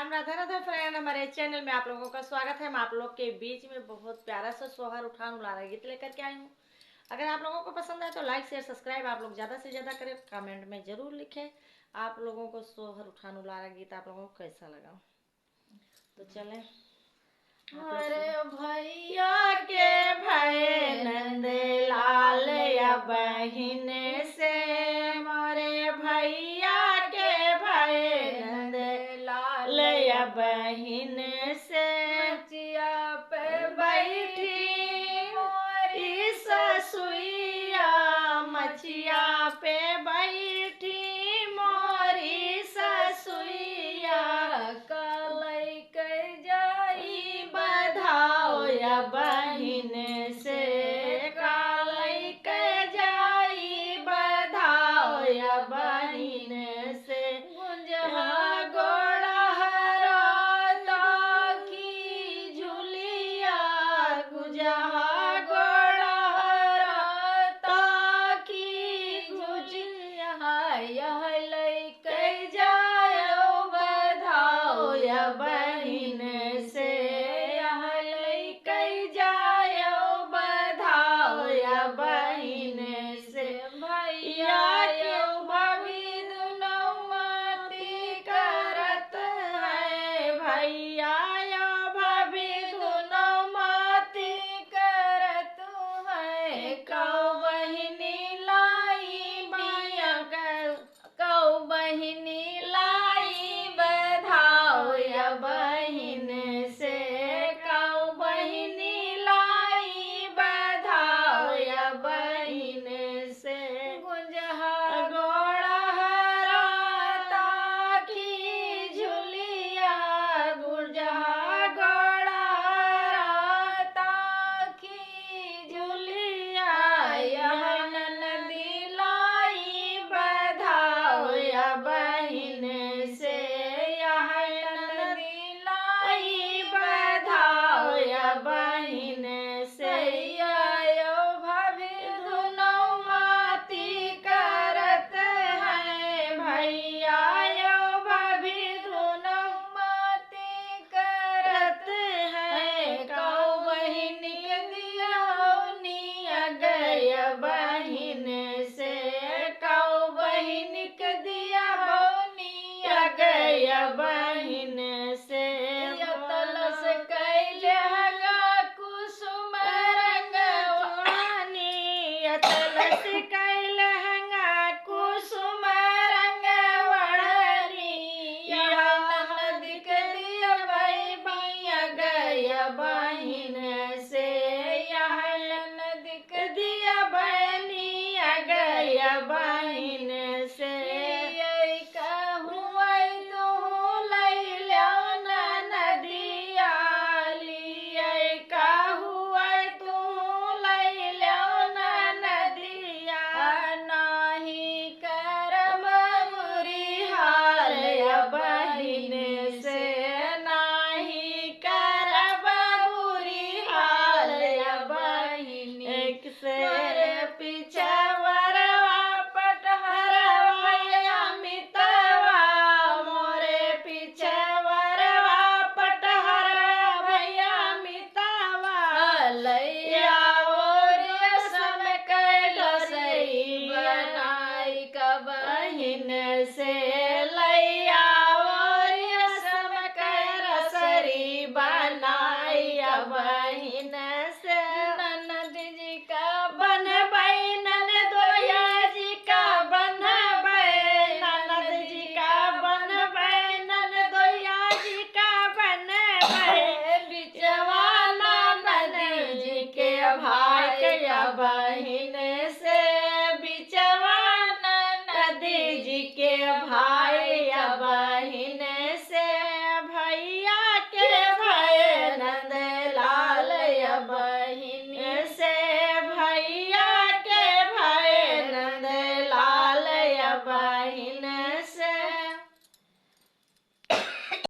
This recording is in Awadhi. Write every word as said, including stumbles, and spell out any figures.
राधे राधे फ्रेंड, हमारे चैनल में आप लोगों का स्वागत है। मैं आप लोग के बीच में बहुत प्यारा सा सोहर उठान उलारा गीत लेकर के आई हूँ। अगर आप लोगों को पसंद आए तो लाइक, शेयर, सब्सक्राइब आप लोग ज़्यादा से ज़्यादा करें, कमेंट में ज़रूर लिखें आप लोगों को सोहर उठान उलारा गीत आप लोगों को कैसा लगा। तो चलें। अरे भैया के भय नंद लाल या बहिन से, मोरे भैया के भय नंद लाल या बहिन से। मचिया पे बैठी मोरी ससुइया, मचिया पे बैठी मोरी ससुइया। कालई के जाई बधाओ या बहिन से, कालई के जाई बधाओ या बहिन से। गुंजहा गोड़ा हरा ताकी झुलिया, गुंजहा गोड़ा हरा ताकी झुलिया। यह लइके जायो बधाओ या